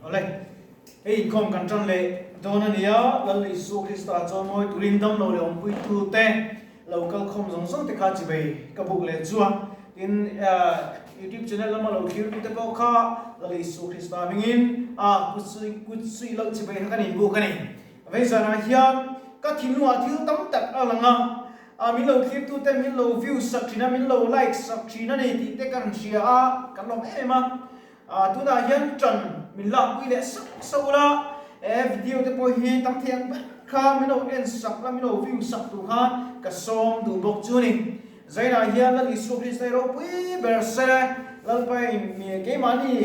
Awle, hei inkhawm kan tan leh dawn a nia, Lal Isua Krista chawimawi turin damlo leh awmpuitu te lo kal khawm zawng zawng te kha chibei ka buk leh chu a. Tin, YouTube channel lama lo thlirtu te pawh kha Lal Isua Krista hmingin a kut suih kut suih loh chibei kha kan inbuk a ni. Vei zanah hian ka thinlungah thil tam tak a lang a, a min lo thlirtu te min lo view sak thin a, min lo like sak thin a ni tih te kan hria a, kan lawm em em a. A tunah hian ṭan min lakpui leh sauh sauh ula, he video te pawh hi tam thei ang ber kha min lo en sak la, min lo view sak tur khan ka sawm duh bawk chu a ni. Zainah hian Lal Isua Krista hi ropui ber se, Lalpain keimahni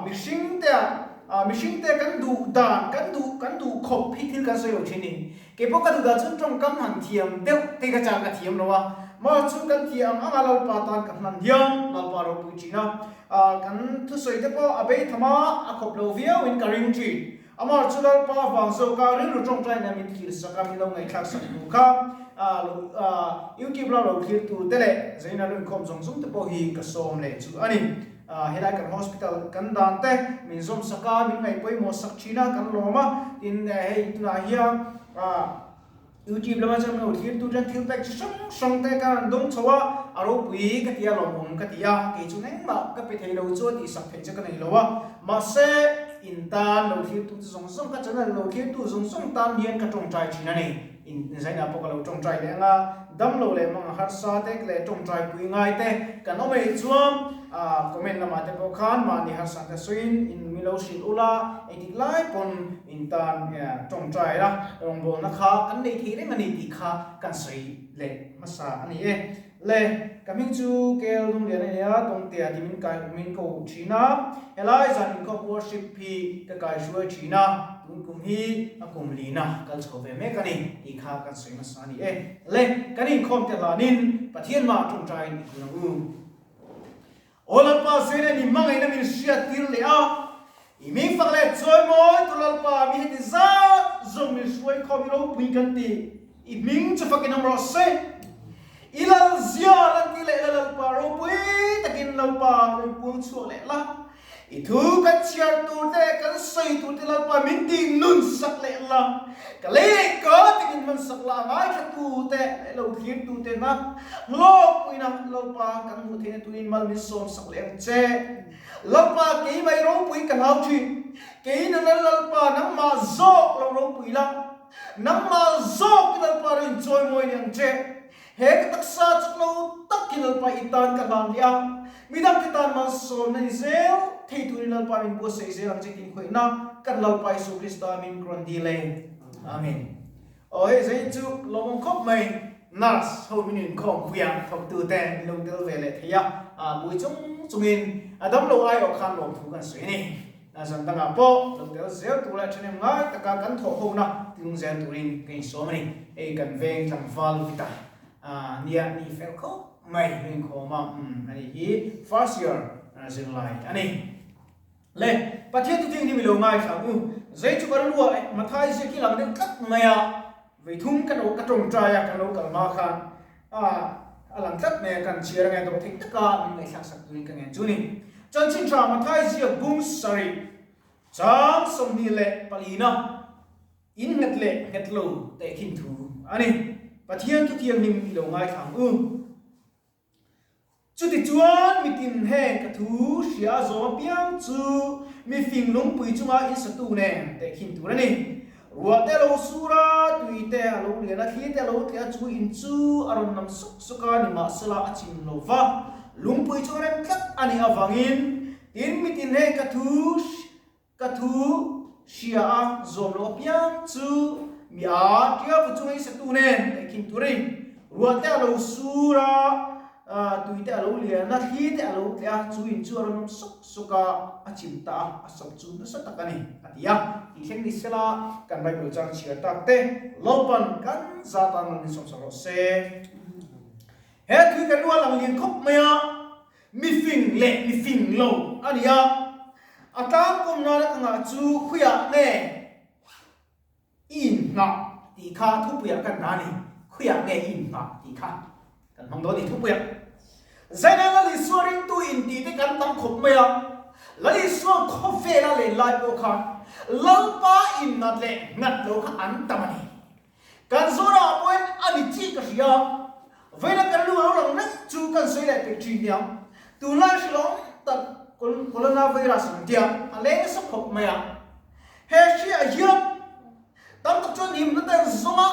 mihring te ah mihring te kan duh dan, kan duh kan duh khawp hi thil kan sawi lo thin a ni. Kei pawh ka duh dan chu tawngkam han thiam deuh te ka chang ka thiam lo a, mah chu kan thiam ang anga Lalpa tan ka hman hian Lalpa ropui thin a, kan thusawi te pawh a bei tham a, a khawp lo viau in ka ring thin. Amah chu Lalpa vang zawk a rilru tawngtai nen min thlir sak a, min lo ngaihthlak sak tur kha YouTube la lo thlir tur te leh Zaina lo inkhawm zawng zawng te pawh hi ka sawm leh chu a ni. Helai kan hospital kan dan te min zawm sak a, min ngaih pawimawh sak thin a, kan lawm a, tin hei tunah hian YouTube lama chuan min lo thlir tu ten thil pek chi hrang hrang te kan han dawng chho a, a ropui ka ti a, lawmawm ka ti a, kei chu engmah ka pe thei lo chu a tihsak theih chu ka nei lo a, mahse in tan lo thlir tu te zawng zawng ka channel lo thlir tu zawng zawng tan hian ka tawngtai thin a ni. In zainah pawh ka lo tawngtai leh ang a, damlo leh mang harsa te leh tawngtai pui ngai te kan awm anih chuan comment lamah te pawh khan mahni harsa te sawiin in mi lo hrilh ula, engtik lai pawn in tan tawngtai la, rawngbawlna kha kan nei thei reng a ni tih kha kan sawi leh hmasa a ni e. Le, ka hming chu Kel Dunglian a nia, Dawngtea ti min kai min ko thin a, helai zan inkhawm worship hi ka kai hruai thin a, tun kum hi a kum lina kal chho ve mek a ni tih kha kan sawi hmasa a ni e. Le, kan inkhawm te hlanin Pathian mah tawngtaiin i kun ang u. Aw Lalpa Zena ni hmangaihna min hriat tir leh a, i ming fak leh chawimawi tu Lalpa mi heti zat zawng min hruai khawm i ropui kan ti, i hming chu fakin awm rawh se. I lal zia lan ti leh la Lalpa ropui takin Lalpa rawn puang chhuak leh la, I thu kan chhiar tur te leh kan sawi tur te Lalpa min tih nun sak leh la, ka lei leh ka takin hman sak la a ngaithla tu te leh lo thlir tu te na hlawkpuina Lalpa kan hmuh theihna turin mal min sawm sak leh ang che. Lalpa keimah i ropui ka hlau thin, kei nana Lalpa nangmah zawk lo ropui la, nangmah zawk i Lalpa ro inchawimawi leh ang che. He ka taksa chak lo tak hi Lalpa i tan ka hlan leh a, midangte tan malsawmna ni zel thei turin Lalpa min buatsaih zel ang che tih inkhawihna kan Lalpa Isu Krista min rawn dil e. Amen. Aw hei zain chu lawmawm khawp mai, nurse ho min inkhawm pui a, thawktu te min lo tel ve leh thei a, bui chung chungin a damlo aiawh khan lawmthu kan sawi a ni. Zan dangah pawh lo tel zel tur leh ṭhahnem ngai taka kan thawh hona tlung zel turin ka insawm a ni. Hei kan veng tlangval vita nia ni fel khawp mai ka inkhawm a, umm a ni hi first year zirlai a ni. Le Pathian thu thing hi mi lo ngaithla ang u, zei chu ka rilru ah Mathai ziak hi lang deuh tlat mai a, Veithum ka lo ka tawngtai a, kan lo kal hma khan a a lang tlat mai a, kan chhiar ange dawh theih taka min ngaihthlak sak turin ka ngen chu ni. Chanchin tha Mathai ziak bung sarih chang 24 na in nghet leh nghet lo tehkhin thu a ni. Pathian thuthianghlim i lo ngaithla ang u. Chutichuan mitin heng ka thu hria a zawm apiang chu mi fing lungpui chunga in satu nen tehkhin tur a ni. Ruah te a lo sur a, tui te a lo lian a, thli te a lo tleh a, chu in chu a rawn nam suk suk a, nimahsela a chim lo va, lungpui chu a rem tlat a nih avangin tin mitin heng ka thu Ka thu hria a zawm loh apiang chu mi a tia vu chunga i satu nen tehkhin turin ruah te a lo sur a, tui te a lo lian a, thli te a lo tleh a, chu in chu a rawn awm suk suk a, a chim ta a, a sawp chu nasa tak a ni, a ti a. Tih thleng ni sela kan Bible chang chhiar tak te Lalpan kan za tan rawn insawmsak rawh se. He tui kan rual ang lian khawp mai a. Mi fing leh mi fing lo a ni a, a tlangkawm nana ka ngah chu khuiah nge i inngah tih kha thupuiah kan dah a ni. Khuiah nge i inngah tih kha kan hmang dawn a ni thupuiah. Zainal Isua ringtu intih te kan tam khawp mai a. Lal Isua khawvela len lai pawh khan Lalpa innat leh nghat lo kha an tam a ni. Kan Zoramah pawhin a ni chi ka hria a, vawiina kan lu a lo lang reng chu kan sawi leh peih thin nia. Tunlai hrilhawm tak Corona virus an tia a leng nasa khawp mai a. He hriah hian tam tak chuan himna te an zawng a,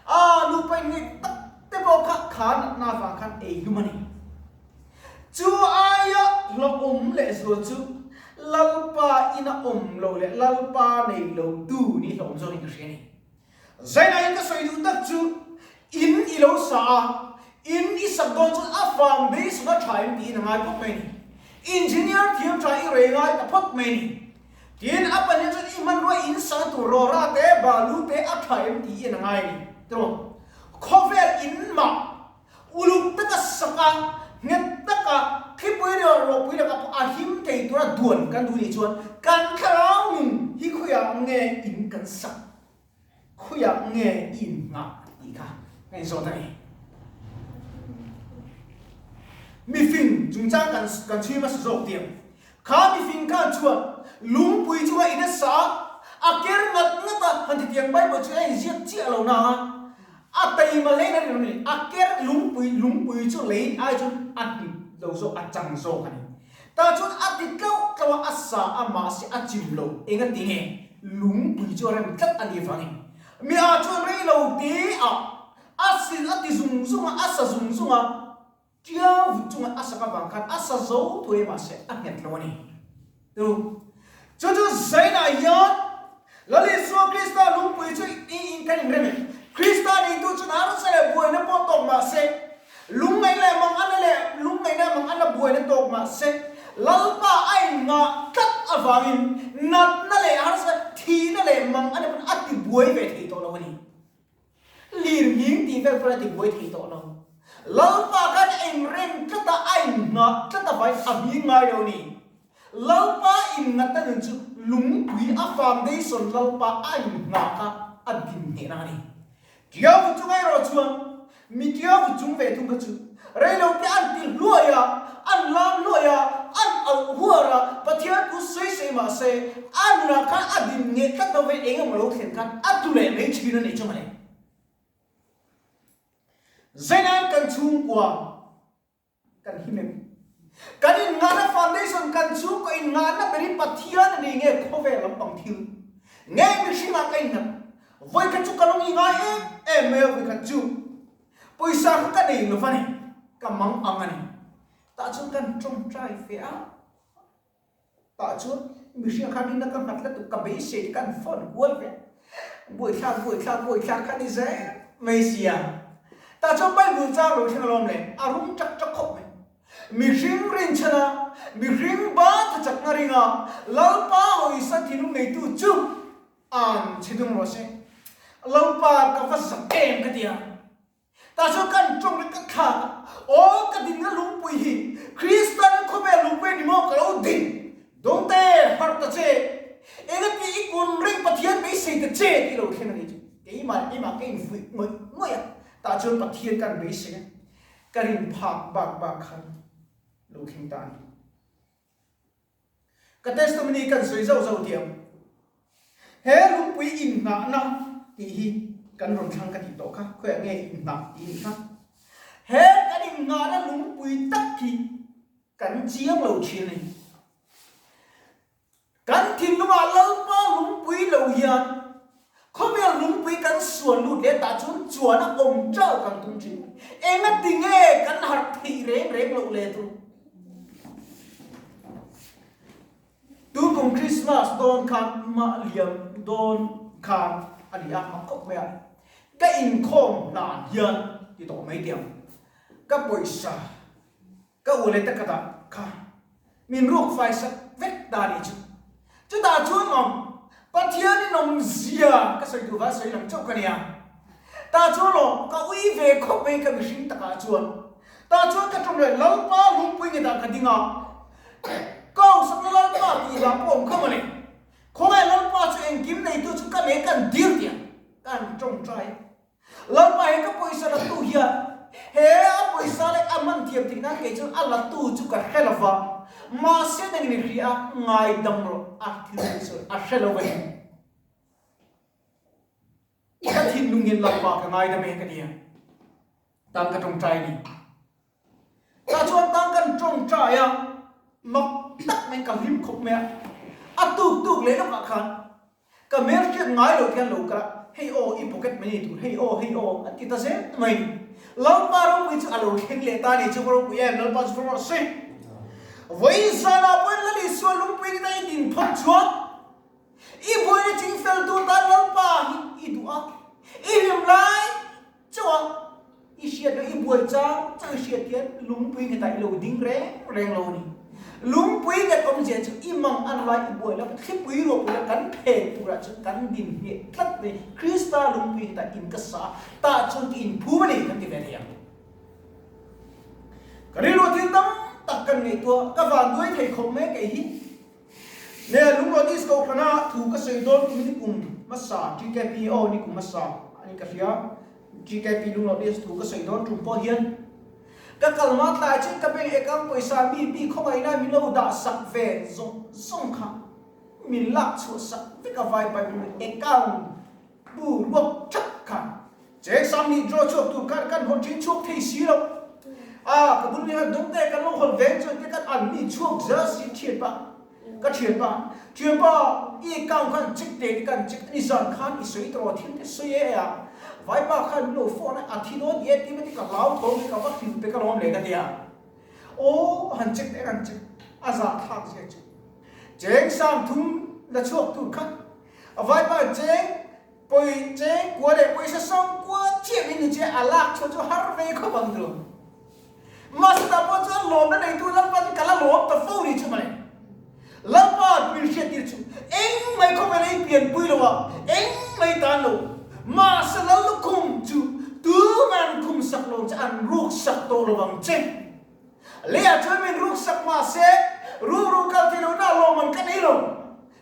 a nupa inngeih tak te pawh kha kha natna avang khan ei hlum a ni. Chu aia hlawhawm leh zual chu Lalpa ina awm lo leh Lalpa nei lo tu ni hlawhawm zawkin ka hria a ni. Zainain ka sawi duh tak chu in i lo sa a, in i sak dawn chuan a foundation a tha em tiin a ngai phawt mai a ni. Engineer thiam tha i rei ngai ta phawt mai a ni. Tin, a pahnih chuan i hmanrua in sak tur rawra te, balu te a tha em tiin a ngai a ni. Tiraw? Khawvel in mah Uluk taka sak a, nghet taka thlipui leh rawhpui lakah pawh a him thei tura duan kan duh nih chuan kan thlarau nun hi khawiah nge in kan sak, khawiah nge i innghah tih kha ka inzawt a ni. Mifing chungchang kan kan chhui hmasa zawk tiang. Kha mifing khan chuan lungpui chunga in a sa a, a ker ngat ngat a, han ti tiang Bible chu a inziak chiah lo na a, a taima hle in a rinawm a ni. A ker lungpui lungpui chu lei ai chuan a hnip lo zawk, a chang zawk a ni. Tah chuan a ti tlauh tlauh a, a sa a, mahse a chim lo. Engati nge lungpui chu a rem tlat a nih vangin mi ah chuan rei lo te ah a sil a ti zung zung a, a sa zung zung a, Tia vut chunga a sak avang khan a sa zo thuai mahse a nghet lo a ni. Tu chu chu Zainah hian Lal Isua Krista lungpui chu i in kan inrem e. Krista neitu chuan harsa leh buaina pawh tawk mahse, lungngaih leh mang ana leh lungngaihna mang ana buaina tawk mahse, Lalpa a inngah tlat avangin natna leh harsa, thihna leh mang ana pawn a tibuai ve thei tawh lo a ni. Lir nghing tih vel pawn a ti buai thei tawh lo. Lalpa khan a inrem tlat a, a innghah tlat a vai a hming ngai lo ni. Lalpa inngatna nun chu lungpui a foundation Lalpa a innghah kha a din hnehna a ni. Tiau chung erawh chuan mi tiau chung ve thung kha chu Reilote an ti hluai a, an lam hluai a, an auh huar a, Pathian thu sawi sawi mah se, a nunah khan a din ngeh tlat lo vei eng emaw lo thlen khan a tu leh mai thin a nih chu mawle. Zeinan kan chhungkua kan him em? Kan innghahna foundation kan chhungkaw innghahna ber hi Pathian a ni nge khawvel lampang thil nge mihringah ka inngat? Vawikhat chu ka lung i ngai em em mai a, vawikhat chu Pawisa kha ka nei lova ni, ka mang ang a ni. Tah chuan kan tawngtai fe a, tah chuan mihring khan rinna ka nghat lutuk, ka beisei te kan phone kual ve a, buaithlak buaithlak buaithlak kha ni zel mai sia. Tah chuan Bible chang lo thleng alawm le, a rum tak tak khawp mai. Mihring rinchhan a, mihring ba tha chakna ringa Lalpa hawisa thinlung neitu chu An chhe dum rawh se. Lalpa ka va zak em ka ti a. Tah chuan kan tawng leh ka thlak a, Aw ka dinna lungpui hi Kristian khawvel lungpui a ni maw ka lo ding dawngte harh ta che. Engati i kun reng Pathian beisei ta che tih lo thleng a ni chu. Keimah keimah ka infuih ngawih ngawih a, tah chuan Pathian kan beisei a, ka rin phak bak bak khan lo thleng ta a ni. Ka testimony kan sawi zauh zauh diam. He lungpui innghahna tih hi kan rawn thlang ka tih tawh kha, khawiah nge innghah tih nih kha. He kan innghahna lungpui tak hi kan chiang lo thin a ni. Kan thinlungah Lalpa lungpui lo hian khawvel lungpui kan suan lut leh tah chuan chuan a awm chau kan tum thin. Engati nge kan harh theih reng reng loh le tu? Tunkum Christmas dawn khan mah liam dawn khan a ni a, mak khawp mai a. Ka inkhawm hlan hian ti tawh mai teh ang. Ka pawisa ka u leh ta ka dah kha min ruk fai sak vek ta nih chu. Chutah chuan awm Pathianin awmzia ka sawi duh va sawi lang chauh ka nia. Tah chuan aw, ka ui ve khawp mai ka mihring takah chuan. Tah chuan ka ṭawng leh Lalpa lungpui nge dah ka ding a, ka hausakna Lalpa tih hla pawh awm kha mawle. Khawngaih Lalpa chu engkim neitu chu ka nei kan dil tih a, kan ṭawngṭai. Lalpa he ka pawisa latu hian he a pawisa leh a hman thiam theih nan kei chuan a latu chu ka hre lo va. Mahse nangin i hria a, ngaidam rawh, a thil tih sawi a hre lo a ni. Ka thinlung hian Lalpa ka ngaidam e ka ti a, tang ka tawngtai a ni. Tah chuan tang kan tawngtai a, mak tak mai ka hlim khawp mai a, a tuk tuk leh lawkah khan ka hmelhriat ngai loh te hian lo kal a, hei aw i pocket money tur, hei aw hei aw an ti ta zel mai. Lalpa ropui chu a lo thleng leh ta a ni chu ka ropui em, Lalpa chu rawh se. Vawiin zanah pawhin Lal Isua lungpui ngeta i din phawt chuan I buaina ching fel tur tan Lalpa hi i duh a, i hlim lai chauh a, i hriat loh i buai chang chauh i hriat hian lungpui nghetah i lo ding reng reng lo a ni. Lungpui nghet awmzia chu i mang an lai i buai lova thlipui ruahpui la kan phen turah chuan kan din hmiah tlat mai. Krista lungpui nghetah in ka sa a, tah chuan ka inphum a ni kan ti ve thei ang. Ka rilru thil tam tak kan ngaihtuah, ka vanduai thei khawp mai kei hi. Nge Lunglaw Disco khana thu ka sawi dawn tum ni kum hmasa TKP aw ni kum hmasa a ni ka hria TKP Lunglaw Disco thu ka sawi dawn tum pawh hian ka kal hma tlai chin ka bank account pawisa mi mi khawngaihna min lo dah sak ve zawng zawng kha min lak chhuah sak vek a vai bible account bu ruak thak kha cheng sam nih draw chhuak tur khan kan hawn thin chhuak thei si lo a ka bul ni han dawng te kan lo hawn veng chuan te kan an mi chhuak zel si thian pa ka thian pa thian pa i account khan check te te kan check ni zan khan i sawi tawh thil te sawi e a vai pa khan min lo phone a a thi dawn e ti ma ti ka hlau thawm ka va hrilh pe ka lawm le ka tia aw han check te kan check a zah thlak zia chu cheng sang thum la chhuak tur khan A vaipa cheng pawi cheng kua leh pawisa sawm kua chiah min ni che a lak chhuah chu har ve khawp ang tilo. Mahse tah pawh chuan lawmna neitu Lalpa chu ka la lawm ta fo ni chu mawle. Lalpa min hriat tir chu eng mai khawvel ei pianpui lo a, eng mai tan lo. Mahse Lal lukhum chu tuman khum sak lo che an ruk sak tawh lo vang che. Leiah chuan min ruk sak mahse rukru kal thei lohna lawm an ka nei lo.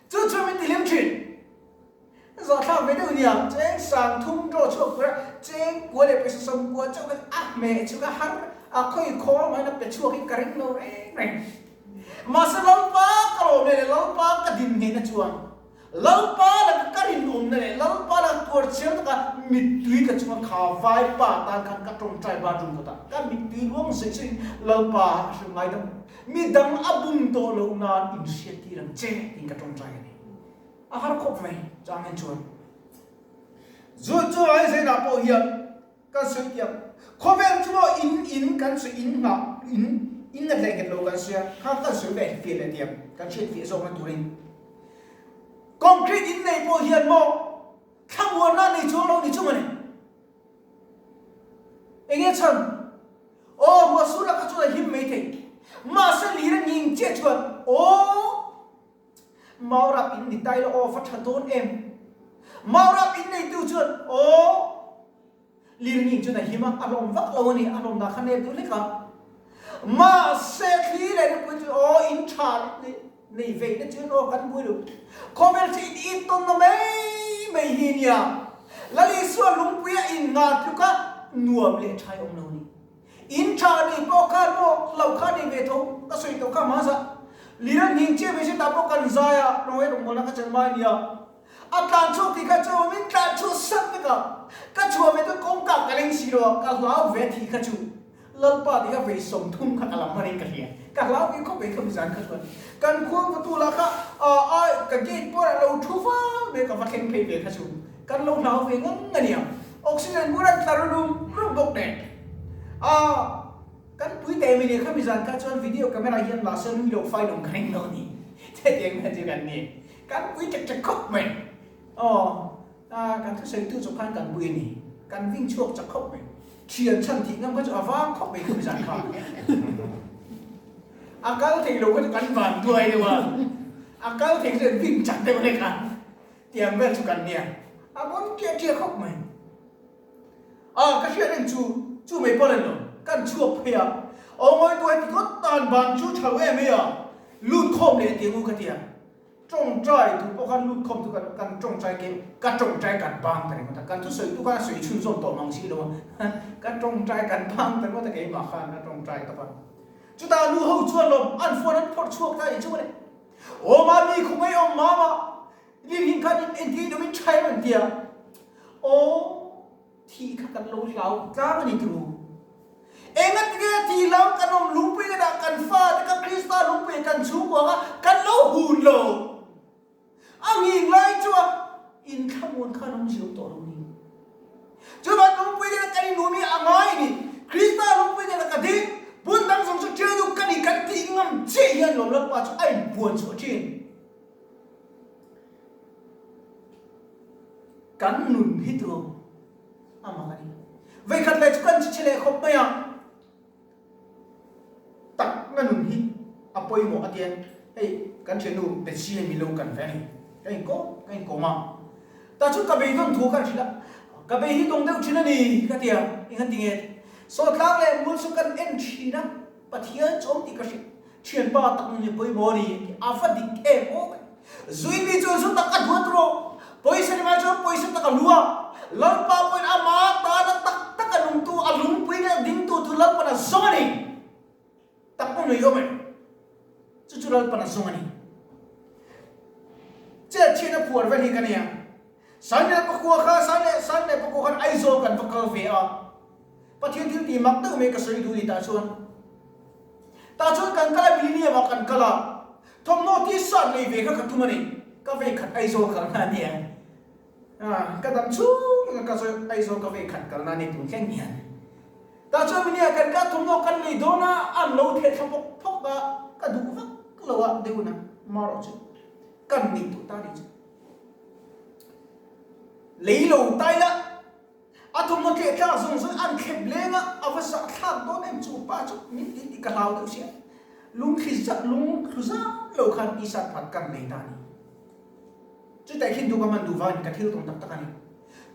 Chu chu min ti hlim thin. Zahthlak ve deuh nia, cheng sang thum draw chhuak tura cheng kua leh pawisa sawm kua chauh khan a hmeh chu ka har a khawi khawl mahin a pe chhuak hi ka ring lo reng reng. Mahse Lalpa ka lawm leh leh Lalpa ka din ngei na chuan Lalpa laka ka rinawmna leh Lalpa laka tuar chiang taka mittui ka chunga kha vai pa tan khan ka tawngtai bathroom kawtah ka mittui ruang zawih zawih in Lalpa a hrilh ngai deuh. Mi dang a bum tawh loh nan inhriat tir ang che tiin ka tawngtai a ni. A har khawp mai chang hian chuan. Zu chu ai zeinah pawh hian kan sawi tiang. Khawvel chu maw in in kan sawi in nghah in in nghet leh nghet lo kan sawi a, kha kan sawi ve fiah leh tiang kan hriat fiah zawkna turin. Concrete in nei pawh hian maw thlamuanna nei chuang lo ni chu mawni. Enge chhan? Aw, ruah sur laka chuan a him mai thei. Mahse lir a nging chiah chuan, Aw, Maurap in ni tai lo, aw va tha dawn em? Maurap in neitu chuan, Aw, lir nging chuan a him a, a hlawm vak lo a ni, a hlawm dah kha nep duh hlek a. Mahse thli leh nupui chu, Aw, in tha nei veih na chuan aw kan bui lo. Khawvel chu in it tawn na mai mai hi nia. Lal Isua lungpui a in ngah tluk a nuam leh tha i awm lo ni. In tha nei pawh khan maw hlauh kha nei ve tho ka sawi tawh kha hmasa. Lir a hning chiah mai se tah pawh kan zai a rawng rawngbawlna ka chan mai nia. A tlan chhuak tih kha chu min tlan chhuah sak vek a. Ka chhuah ve chuan kawngka ka leng si lo a ka hlau ve tih kha chu. Lalpa tih kha vei 30 kha ka lam hman in ka hria. Ka hlau ve khawp mai kha mizan kha chuan. Kan khuang vatu lah kha a ka gate pawh a lo thu fal mai a ka va thleng phei ve kha chu kan lo hlau ve ngang a nia. Oxygen bur an tla rum rum bawk nen. A kan pui teh mai nia kha mizan kha chuan video camera hian la se nui lo fai lawm ka ring lo a ni. Hetiang hian chu kan ni. Kan pui tek tek khawp mai. Aw. A, kan thusawitu chu khan kan pui a ni. Kan ving chhuak chak khawp mai. Thian chhan tih ngam kha chu a vang khawp mai khawp zan kha. A kal thei lo kha chu kan van duai deuh a. A kal thei chu an ving chak deuh hlek a. Tiang vel chu kan nia. A bon ṭiah ṭiah khawp mai. A, ka hriat reng chu, chu mai pawh a ni lo. Kan chhuak phei a. Aw ngawi tuai ti ngawt tan ban chu ṭha lo em mai a. Lut khawm leh tiang u ka ti a. Tawngtai tur pawh khan lut khawm chu kan tawngtai ke ka tawngtai kan bang ta ringawt a, kan thusawi tu khan a sawi chhunzawm tawh mang si lo a, ka tawngtai kan bang ta ringawt a keimah khan a tawngtai tawp a. Chutah nu ho chuan lawm an phone an phawrh chhuak ta a nih chu mawle. Aw mami khawngaih awm mama, lirhin khan in entir deuhin tha em an ti a. Aw thih kha kan lo hlau tlang a ni turu. Engatinge thih hlau kan awm lungpui ka dah kan fate kha Krista lungpui kan chhungkua kha kan lo hun lo. A nghing lai chuan inthlamuan khan awm zio tawh lo ni. Chuvang lungpui nena kan inum hi a ngai ni. Krista lungpui nena ka ding, hmun dang zawng chu ṭiau deuh ka ni kan tih ngam chiah hian lawm Lalpa chu a inbuan chhuah ṭhin. Kan nun hi tur a mak a ni. Vawikhat leh chu kan chi chhe leh khawp mai a. Tak na nun hi a pawimawh a tia, hei kan thiannu Betsy hian min lo kan ve a ni, ka inkawm ka inkawm a, tah chuan ka beidawn thu khan hrilh a, ka bei hi dawng deuh thin a ni ka ti a, engati nge sawtlang leh mul chu kan en thin a, Pathian chu awm tih ka hrilh, thianpa tak nun hi pawimawh a ni, a va dik em aw ka ti. Zui mi chuan zu tak a duat rawh, pawisa ni mai chuan pawisa tak a lu a, Lalpa pawhin ama tana tak tak a nungtu, a lungpui leh a dingtu chu Lalpan a zawng a ni. Tak pawh nui awm em? Chu chu Lalpan a zawng a ni. Chet chhiat a phuar vel hi ka nia. Sangleh pakua kha, Sangleh, Sangleh pakua khan Aizawl kan va kal ve a. Pathian thil tih mak deuh mai ka sawi duh ni tah chuan. Tah chuan kan kal a, Millennium ah kan kal a. Thawmhnaw t-shirt lei ve kha ka tum a ni. Ka vei khat Aizawl kalna a nia. Ka dam chhung ka sawi Aizawl ka vei khat kalna a ni tun thleng hian. Tah chuan Millennium kan kal thawmhnaw kan lei dawn a, an lo theh thla pawk phawk a, ka duh vak lo a deuh na marawh chu kan nih duh ta ni chu. Lei lo tai la. A thawmhnaw tleh tlak zawng zawng an thlep leng a, a va zah thlak dawn em chu pa chu min ti tih ka hlau deuh sia. Lungthli zah lung thlu zam lo khan t-shirt phat kan nei ta a ni. Chutah khin duh ka hman duh vangin ka thil tawng tak tak a ni.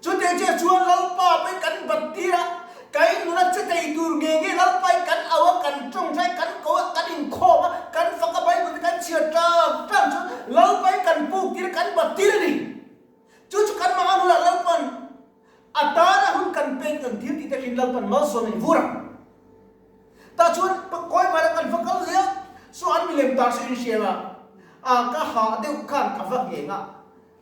Chutah chiah chuan Lalpa pawhin kan bat tir a, ka in nuna che thei tur nge nge Lalpa in kan au a, kan tawngtai, kan ko a, kan inkhawm a, kan fak a, Bible te kan chhiar tang tang chuan Lalpa in kan puk tir a, kan bat tir a ni. Chu chu kan hmang a hunah Lalpan a tana hun kan pek ang thil tih te hrin Lalpan malsawm in vur ang. Tah chuan kawi hmaiah kan va kal leh a, saw an milem tar chu in hria nga, a ka hah deuh khan ka va ngheng a,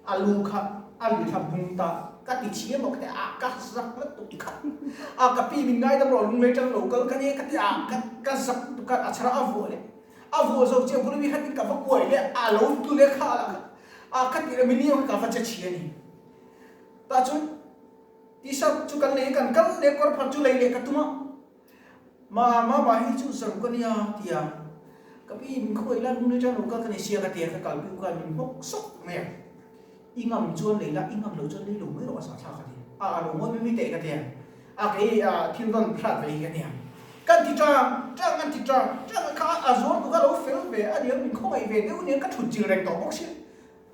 a lu kha a lui thla bung ta ka ti chhi emaw ka ti a, ka zak lutuk kha, a ka pi min ngaidam rawh lunglei tang lo kal ka nia ka ti a, ka ka zak lutuk khan a chhara a vuah leh a vuah zo chiah bul ami khan in ka va kuai leh a lo tlu leh kha lah kha. A ka tih mi ni ka va che chhi a ni. Tah chuan t-shirt chu kan lei a, kan kal leh kawr phat chu lei leh ka tum a. Ma mama hei chu zaruk a nia ti a, ka pi min khawi la lung leh tan lo kal ka ni sia ka ti a, ka kal piu khan min hawk sawk mai a. I ngam chuan lei la, i ngam lo chuan lei lo mai rawh a zahthlak a ti. A a lo ngawi mai mai teh ka ti a. A kei a thil rawn hrat ve hi ka nia. Kan ti tang tang kan ti tang tang a kha a zuar tu kha lo fel ve a niang min khawngaih ve deuh aniang ka thut chil reng tawh bawk sia.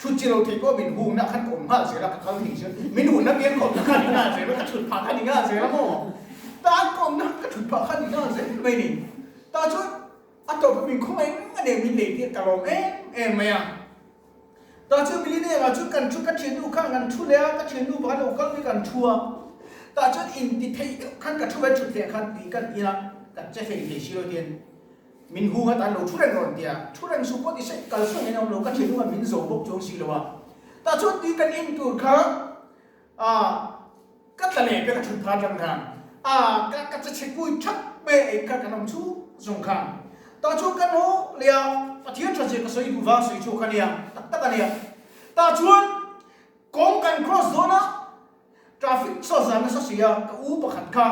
Thut chil lo thei pawh min hungna khan ka awm nghal zel a ka kal thei zel. Min hunna bial kawmna khan ni nghal zel a ka thut phah kha ni nghal zel a maw. Tan kawmna ka thut phah kha ni nghal zel mai ni. Tah chuan a tawp min khawngaih reng aniang min lei tir ka lawm em em mai a. Tah chuan millionaire ah chuan kan thu ka thiannu khan kan thu leh a, ka thiannu pakhat lo kal mai kan thu a. Tah chuan inti theih deuh khan ka thu ve thut leh khan tui kan in a, kan che hlei thei si lo tiin min hung atan lo thu reng rawn ti a, thu reng suh pawh ti se kal sawn in a awm lo, ka thiannu khan min zo bawk chuang si lo a. Tah chuan tui kan in tur kha ah ka tla leh pek a thut phah atang khan ah ka ka che chhe kui thak mai a ei kha kan awm chhung zawng khan tah chuan ka nawh leh a Pathian tha zia ka sawi duh vang sawi chhuak a nia tak tak a nia tah chuan kawng kan cross dawn a traffic saw zan nasa si a ka u pakhat kha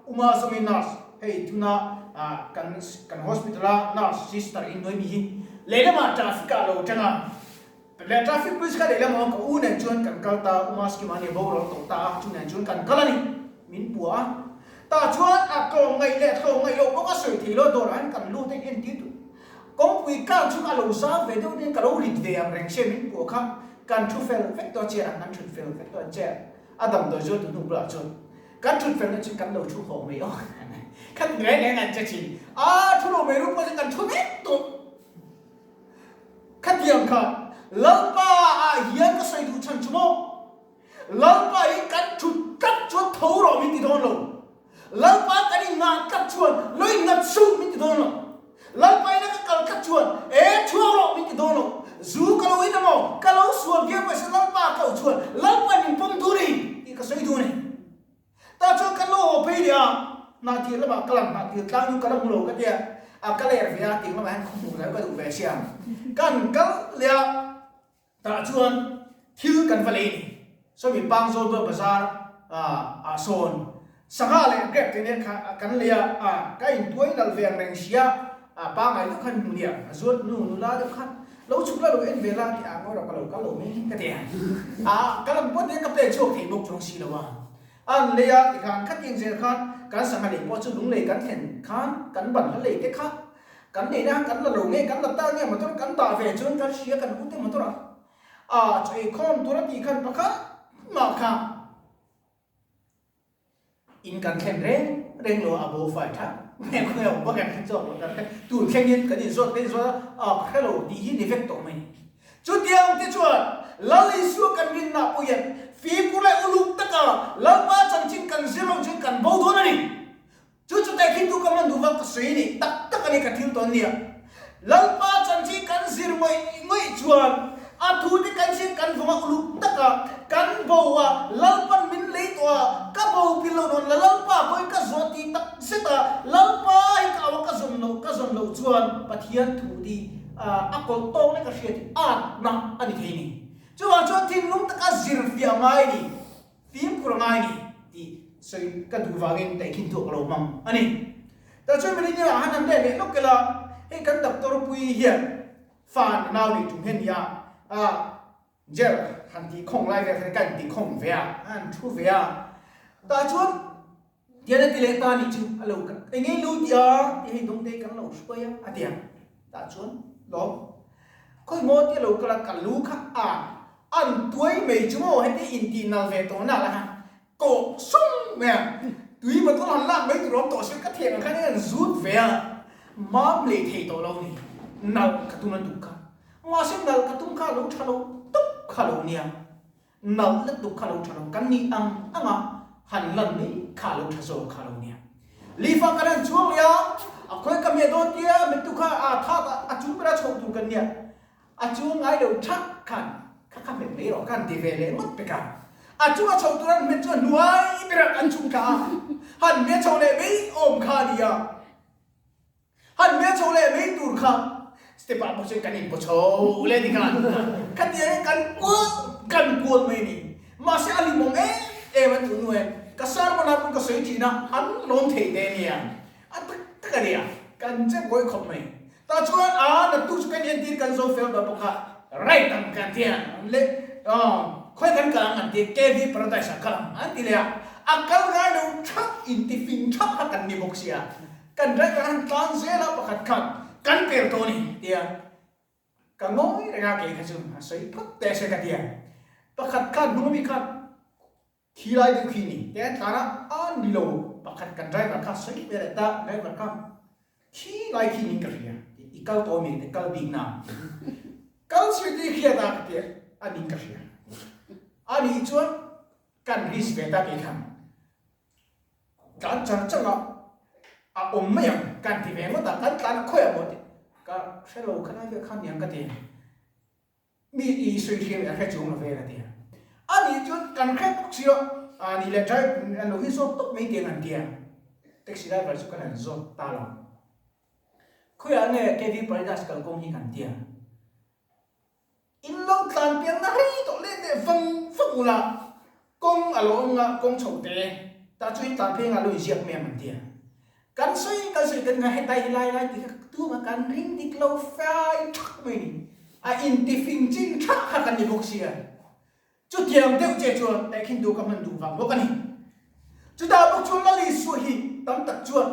Uma Zawmi nurse hei tuna ah kan kan hospital a nurse sister in nuai mi hi lehlamah traffic ah lo tang a Leh traffic police kha lehlam awm ka u nen chuan kan kal ta, U Maski mahni a boral tawh ta a, chu nen chuan kan kal a ni, min pua a. Tah chuan a tlawm ngaih leh tlawm ngaih loh bawk a sawi thei lo, dawrah hian kan lut a in entir duh. Kawngpui kang chhung a lo zau ve deuh nen ka lo rit ve ang reng sia min pua kha, kan thu fel vek tawh a chair ah kan thut fel vek tawh a chair a damdawi zuar tu hnu bulah chuan kan thut fel na chuan kan lo thu haw mai aw khat reng reng an che thin a, thu lo mai ru pawh chuan kan thu vek tawh. Khatiang kha Lalpa ah hian ka sawi duh chhan chu maw? Lalpa hi kan thut tlat chuan tho rawh min ti dawn lo. Lalpa kan inngah tlat chuan lo inngat suh min ti dawn lo. Lalpa ina ka kal tlat chuan, E, chhuak rawh, min ti dawn lo. Zu ka lo in emaw, ka lo sual viau mai se Lalpa ka auh chuan, Lalpa'n min pawm duh ni, tih ka sawi duh a ni. Tah chuan kan lo haw phei leh a, hnahthir lamah ka lang, hnahthir tlang chu ka la hmu lo ka tia, a ka ler ve a, tiang lamah hian khaw hmuh lai ka duh ve sia. Kan kal leh a. Tah chuan thil kan va lei ni. Sawmi Pangzawlbual bazar ah sawn sangha leh grape te nen kha kan lei a, ka intuai nalh ve ang reng sia, pangai deuh khan hmu nia, a zuat nu nula deuh khan lo chhuk la lo en ve la tih ah ngawi rawh ka lo kal lo mai ka ti a, ka lam pawh te ka pen chhuak thei bawk chuang si lo a, an lei a tikhan khatiang zel khan kan sangha lei pawh chu lunglei kan thlen khan kan ban hla lei te kha Kan neihna kan la lo nge kan la ta nge motor kan dah ve chuan kan hria kan ute motor ah a chaw eikhawm tur a tih khan pakhat mah kha in kan thlen reng reng lo a bo fai tha nge khawi a awm kan hre chawk lo kan hre tur thleng in kan inzawt kan inzawt a a hre lo tih hi ni vek tawh mai chutiang te chuan Lal Isua kan rinna pawh hian fimkhur leh uluk taka Lalpa chanchin kan zir lo chuan kan bo dawn a ni. Chu chu tehkhin tu ka hman duh vak ka sawi ni tak tak a ni ka thil tawn nia. Lalpa chanchin kan zir ngawih ngawih chuan a thu te kan zir kan vawng a uluk tak a, kan bo a, Lalpan min lei tawh a, ka bo pil lo nawn la Lalpa kawi ka zawh tih tak zet a, Lalpa hi ka au a ka zawn loh ka zawn loh chuan Pathian thu hi a kawlh tawk lek a hriat hi atna a ni thei ni. Chuvang chuan thinlung taka zir fiah ngai ni. Fimkhur a ngai ni tih sawi ka duh vangin tehkhin thu ka lo hmang a ni. Tah chuan Millennium ah han an let leh lawk ila, hei kan doctor pui hian fa nau nei tum hian nia a gel han tih khawng lai vel khan ka inti khawng ve a, a han thu ve a. Tah chuan tian a ti leh ta nih chu a lo eng nge lo ti a tih hei dawngte kan lo hruai a a ti a. Tah chuan lawm khawi maw tia lo kal a ka lu kha a an tuai mai chu maw heti intih nal ve tawh nak a kawh sung mai a tui motor han lak mai tur awm tawh se ka thiang ang khan an zut ve a mam leh thei tawh lo ni nal ka tum a tuk kha mahse nal ka tum kha a lo tha lo tawp kha lo nia nalh lutuk kha lo tha lo kan nih ang ang a han lan mai kha lo tha zawk kha lo nia. Lifa kan han chuang leh a, a khawi ka hmeh dawn tia mittu kha a thak a, a chung bera chhoh tur kan nia, a chuang ngai lo thak khan kha kha hmet mai rawh ka han ti ve leh ngawt pek a, a chunga chhoh tur an hmet chu a hnuai berah kan chung thla a, han hmeh chhoh leh mai awm kha a nia. Han hmel chho leh mai tur kha step ah pawh chuan kan inpaw chho leh ni khan khatiang in kan kual kan kual mai a ni. Mahse a limawm em em a tunu e, ka sermon ah pawh ka sawi thin a, an lawm thei te nia, a tak tak a nia, kan che buai khawp mai. Tah chuan a naktuk chu kan entir kan zo fel ber bawk a, right ang kan ti a, le khawi kan kal ang an ti, KV Paradise ah kal ang an ti leh a, a kal ngai lo thak intifing thak kha kan ni bawk sia. Kan driver han tlan zel a pakhat khan kan per tawh a ni tia ka ngawi reng a kei kha chu a sawi phawt teh se ka tia pakhat khan hnung ami khan thi lai deuh khi ni te an tlan a a ni lo pakhat kan driver kha sawi ve leh ta driver kha thi lai khi niin ka hria i kal tawh ami te kal bik na kal sawi te i hriat a ka tia a niin ka hria a nih chuan kan risk ve ta kei khan Tlan char char a, a awm mai ang kan ti ve ngawt a, kan tlan a khawi ang maw tih ka hre lo kha lai vel khan niang ka ti a, mi i sawi hriam leh a hre chuang lo vel a ti a, a nih chuan kan hre bawk si a, a nih leh drive an lo hi zawt tawp mai tiang an ti a, taxi driver chu kan han zawt ta lo, khawiah nge KV Paradise kalkawng hi kan ti a. In lo tlan piang na rei tawh let leh vang vang ula, kawng a lo awm nga, kawng chho te, tah chu in tlan phei nga lo inziak mai ang an ti a. Kan sawi kan sawi kan nga hetai hi lai lai ti kha tumah kan ring dik lo fai thak mai ni. A intifing chin thak kha kan ni bawk sia. Chutiang deuh che chuan tehkhin tu ka hman duh vang bawk a ni. Chutah bawk chuan Lal Isua hi tam tak chuan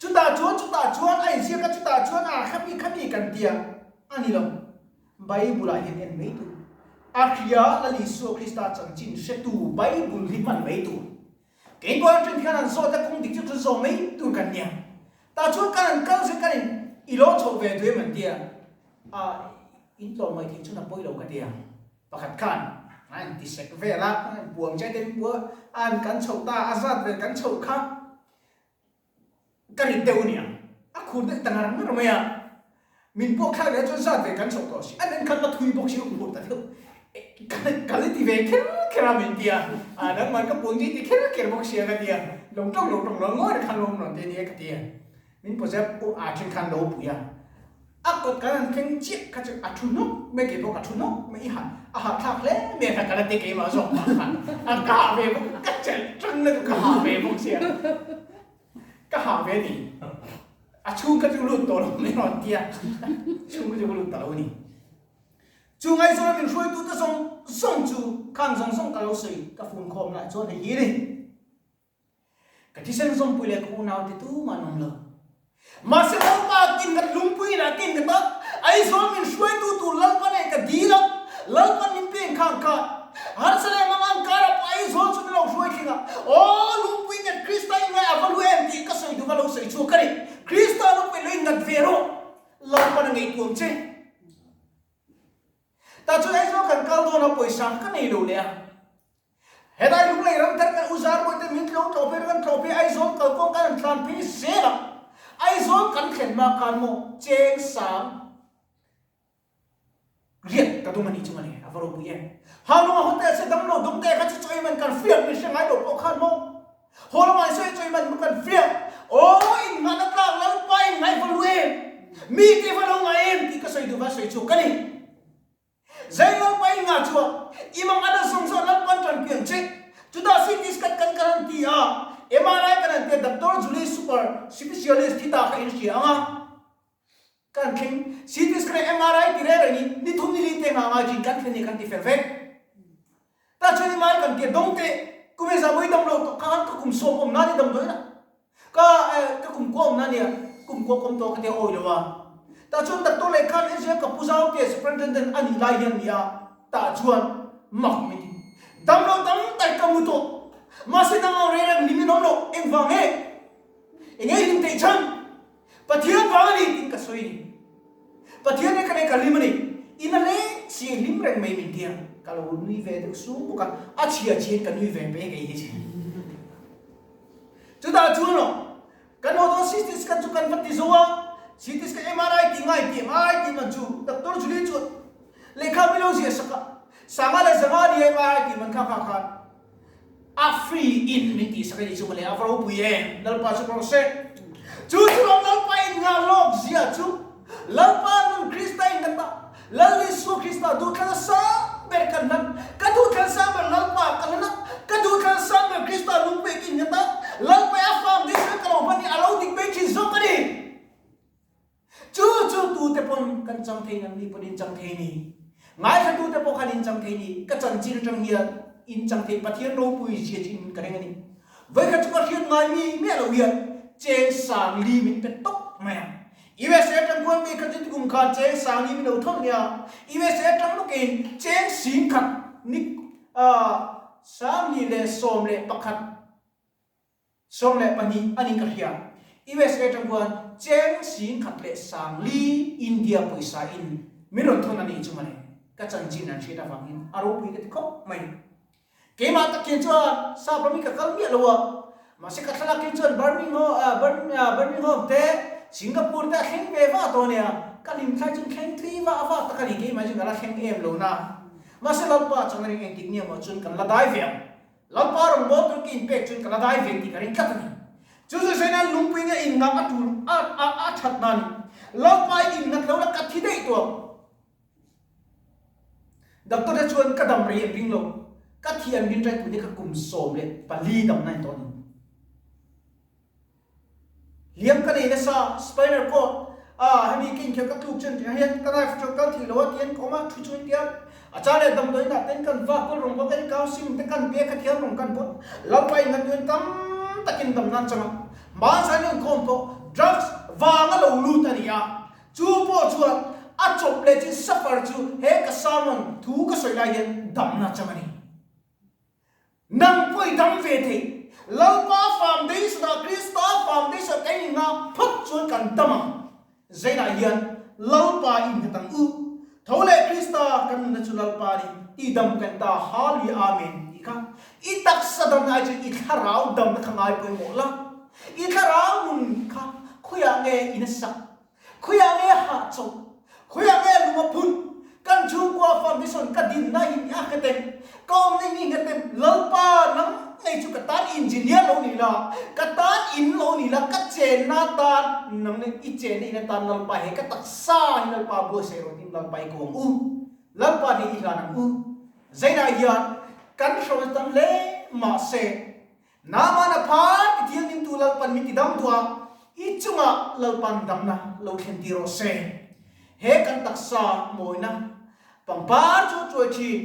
Chutah chuan chutah chuan a inziak a, chutah chuan a khami khami kan tia a ni lo. Bible-ah hian en mai tur. A hria Lal Isua Krista chanchin hretu Bible hi hman mai tur. Kei pawh atang hian an zawt a, kawng dik chu chu zawh mai tur kan nia. Tah chuan kan han kal zel kan in i lo chhoh ve duh em an tia. A in tlawm mai theih chuan a pawi lo ka tia. Pakhat khan a inti sek vel a, a inpuang chai te min pua a, an kan chhoh ta a, zat vel kan chhoh kha. Ka rit deuh ania. A khur deuh ta ngar ngar mai a. Min pawh thlak leh chuan zat ve kan chhoh tawh si. An en khan la thui bawk si a khur ta deuh. Ka la ti ve kher kher a min ti a. A nangman ka puan ti ti kher kher bawk sia ka ti a. Lo tawng lo tawng lo ngawi reng khan lo awm rawn te nia ka ti a. Min pawh u a then khan lo pui a. A kawt kan han thleng chiah kha chu a thu nawk mai kei pawh ka thu nawk mai i hah a hahthlak hle mai a ka la ti keimah zawk mah khan a ka hah ve bawk ka chelh tang na chu ka hah ve bawk sia ka hah ve a ni a chhung kha chu lut tawh lo mai rawn tia chhung kha chu ka lut ta lo a ni. Chu ngaihzawn min hruaitute zawng zawng chu khang zawng zawng ka lo sawi ka fun khawm lah chuan hei hi a ni. Ka thisen zawmpui leh ka unaute tumah an awm lo. Mahse Lalpa kin ka lungpui inah kin ka tak, Aizawl min hruaitu tur Lalpa nen ka dil a, Lalpa min peng khang kha. Harsa leh mangang karah pawh Aizawl chu min lo hruai thleng a, Aw lungpui nghet Krista in ngai a va lu em tih ka sawi duh va lo sawi chhuak a ni. Krista lungpui lo in ngat ve rawh, Lalpan a ngaihtuam che. Tah chuan Aizawl kan kal dawn a, pawisa ka nei lo leh a. Helai lunglei ram thar kan u Zarbawi te min tlo tlawh phei kan tlawh phei Aizawl kalkawng kan han tlan phei zel a, Aizawl kan thlen hma khan maw cheng sang riat ka dum a nih chu mawle a va ropui em. Halunga hotel se damlo dum te kha chu chawi man kan fiak min hre ngai lo pawh khan maw haw lamah in sawi chawi man kan fiak aw in nghahna tlak Lalpa in ngaih va lu em mi te va lo ngai em tih ka sawi duh va sawi chhuak ka ni. Zai Lalpa in ngah chuan i mang a la zawng zawng Lalpan tanpui ang che. Chutah CT scan kan kan han ti a, MRI kan han ti a, Doctor Julie Super Specialist thi ta kha in hria ang a. Kan thleng CT scan leh MRI ti reng reng in ni thum ni li te nghah ngai thin kan thlen hi kan ti fel vek. Tah chuan MRI kan ti a, dawng teh kum e zah mawi dam lo tawh kha ka kum sawm awm nan i damdawi na. Ka ka kum kuah awm na nia, kum kuah kawm tawh ka ti a awi lo a. Tah chuan doctor leh khan enziah ka pu zau te superintendent a nih lai hian nia, tah chuan mak min ti. Damlo tam tak ka mu tawh. Mahse dang ang reng reng hlim in awm lo, engvang nge? Enge hlim theih chhan? Pathian vang a ni tiin ka sawi a ni. Pathian he ka nei ka hlim a ni. In a hle si hlim reng mai min ti a, ka lo nui ve deuh sung bawk a, a chhia chhiain ka nui ve pek ei hi che. Chutah chuan aw, kan haw dawn CT scan chu kan va ti zo a, CT scan MRI tih ngai tih MRI tih man chu Doctor Julie chuan lehkha min lo ziah sak a, Sanga leh Zanga nia MRI tih man kha kha khan a free in min tih sak a nih chu mawle, a va ropui em, Lalpa chu rawh se. Chu chu ram Lalpa in ngah lawk zia chu Lalpa nun Krista in kan dah, Lal Isua Krista duhthlan sang ber kan hlan, ka duhthlan sang ber Lalpa ka hlan a, ka duhthlan sang ber Krista lungpek in nghet a, Lalpa i a foundation ka lo hman hi a lo dik mai thin zawk a ni. Chu chu tute pawn kan chang thei nang ni pawn in chang thei ni. Ngaithlatute pawh khan in chang thei ni. Ka chanchin atang hian in chang thei Pathian ropui zia chu in ka reng a ni. Vawikhat chu ka hriat ngai mi miah lo hian cheng sang li min pe tawp mai a. USA atang khuan mi khat chu kum khan cheng sang li min lo thawn nia. USA atang bawkin cheng sing khat ni 2011 12 a nih ka hria. USA atang khuan cheng sing khat leh sang li India pawisa in min rawn thawn a nih chu mawle. Ka chanchin an hriat avangin a ropui ka ti khawp mai. Keimah tak hian chuan sap ram hi ka kal miah lo a, mahse ka thlalak hi chuan Birmingham te, Singapore te a thleng ve va tawh ania, ka hlim thlai chu thleng thui va a va tak a ni, keimah chu ka la thleng em lo na. Mahse Lalpa chuan a ring engtik nia maw chuan kan la dai ve ang. Lalpa rawngbâwl tur ka inpek chuan ka la dai ve tih ka ring tlat a ni. Chu chu sawi nan lungpui nge inngak a tul a a that na a ni. Lalpa i inngak lo la ka thi daih tawh ang. Doctor te chuan ka dam rei an ring lo, ka thi an rin ṭai tuni ka kum 14 dam na in tawh a ni. Hliam ka nei nasa, spinal cord a hemi ka inkhel ka tluk chuan tiang hian ka knife chu kal thei lo a tian ka awm a, thu chu intia a chang leh damdawiin ah ten kan vak kawl rawng bawk a in counseling te kan pe kha thiam rawng kan bawk Lalpa in ngatuin tam takin dam nan chang a, hmanzai nun khawm pawh drugs vanga lo lut a ni a, Chu pawh chuan a chawp leh chin suffer chu he ka sermon thu ka sawi lai hian damna chang a ni. Nang pawh i dam ve thei. Lalpa foundation ah Krista foundation ah kan inngah phawt chuan kan dam ang. Zainah hian Lalpa i innghat ang u. Tho leh Krista kan nunna chu Lalpa a ni ti dam kan ta Hallelujah Amen tih kha i taksa damna ai chuan i thlarau damna kha ngai pawimawh la. I thlarau nun kha. Khawiah nge in a sak? Khawiah nge hahchawlh? Khawiah nge lung a phun? Kan chhungkua foundation ka dinna hi ni a nghet em? Ka awmna hi ni nghet em? Lalpa, nang ngei chu ka tan engineer lo ni la, ka tan in lo ni la, ka chenna tan, nang nen i chenna in atan Lalpa he ka taksa hi Lalpa buatsaih rawh tiin Lalpa i ko ang u. Lalpa nih i hlan ang u. Zeinah hian kan hrawm tam hle mahse, Naaman a phar ti thianghlimtu Lalpan min ti dam duh a, i chungah Lalpan damna lo thlen tir rawh se. He kan taksa mawina pangpar chu a chuai thin,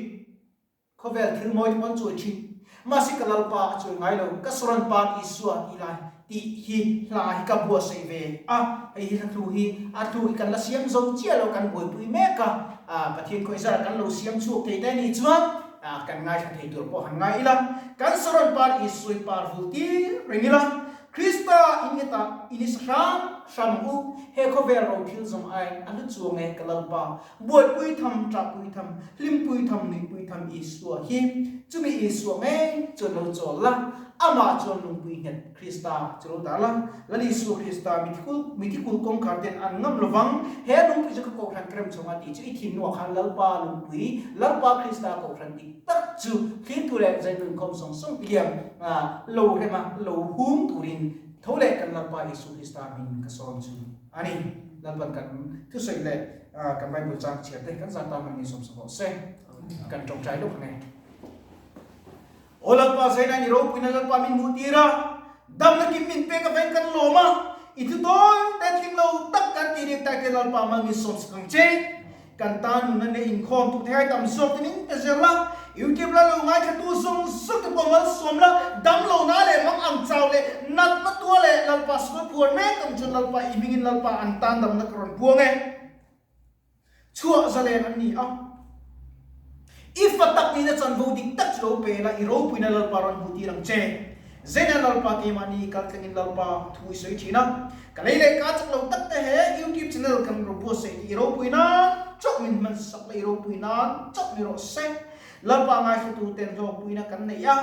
khawvel thil mawi te pawh an chuai thin, mahse ka Lalpa a chuai ngai lo, ka Saran Par Isua tih lai tih hi hla hi ka buatsaih ve a, hei hi hla thu hi a thu hi kan la siam zo chiah lo, kan buaipui mek a, Pathian khawi zara kan lo siam chhuak thei te nih chuan kan ngaithla thei tur pawh han ngai ila, kan Saron Par Isui par vul tir reng ila, Krista in hetah in i sa hram hram ang u, he khawvel ro thil zawng aiin a hlu chuang e ka Lalpa, buaipui tham, ṭahpui tham, hlimpui tham, nuihpui tham Isua hi, chumi Isua ngei chuan lo chawl la, amah chuan lungpui nghet Krista chu lo dah la, Lal Isua Krista mithikul mithikul kawngkhar ten an ngam lovang, he lungpui chu ka kohhran ka rem chhawng a tih chu i thinlungah khan Lalpa lungpui, Lalpa Krista kohhran dik tak chu thlir leh zainunkhawm sawng sawng tiliam lo rem a, lo hung turin tho leh kan Lalpa Isua Krista hming ka sawm chu a ni. Lalpan kan thusawi leh kan Bible chang chhiar te kan zan tan hmangin sawmsak rawh se. Kan tawngtai lawk ang e. Aw Lalpa, Zaina ni ropuina Lalpa min hmuh tir a, damna kim min pek aveng kan lawm a, i thu tawi te tling lo tak kan tih rik tak te Lalpa mal min sawm sak ang che. Kan tan nunna nei inkhawm tuk thei ai tam zawk te min pe zel la, YouTube la lo ngaithlatu zawng zawk te pawh mal sawm la, dam lo na leh mang ang chau leh natna tua leh Lalpa sual phuar mek ang chuan Lalpa i hmingin Lalpa an tan damna ka rawn puang e. Chhuah zalen an ni a. I fa tak nihna chanvo dik tak chu lo pe la, i ropuina Lalpa rawn hmuh tir ang che. Zena Lalpa keimahni kal tlengin Lalpa thu i sawi thin a. Ka lei leh ka chak lo tak te he YouTube channel kan ro buatsaih tih i ropui nan chauh min hman sak la i ropui nan chauh ni rawh se. Lalpa ngaihrutu ten hlawkpuina kan nei a,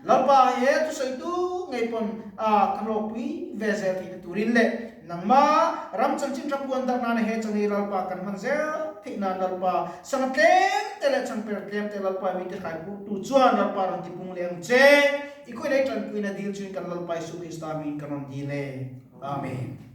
Lalpa he thusawitu ngei pawn a ka hlawkpui ve zel theihna turin leh Nangma ram chanchin tha puan darh nana he changei Lalpa kan hman zel theih nan Lalpa sangha tlem te leh changper tlem te Lalpa mite hrai purtu chuan Lalpa rawn ti pung leh ang che. I khawi lei tanpuina dil chuin kan Lalpa Isu Krista hmingin kan rawn dil e. Amen.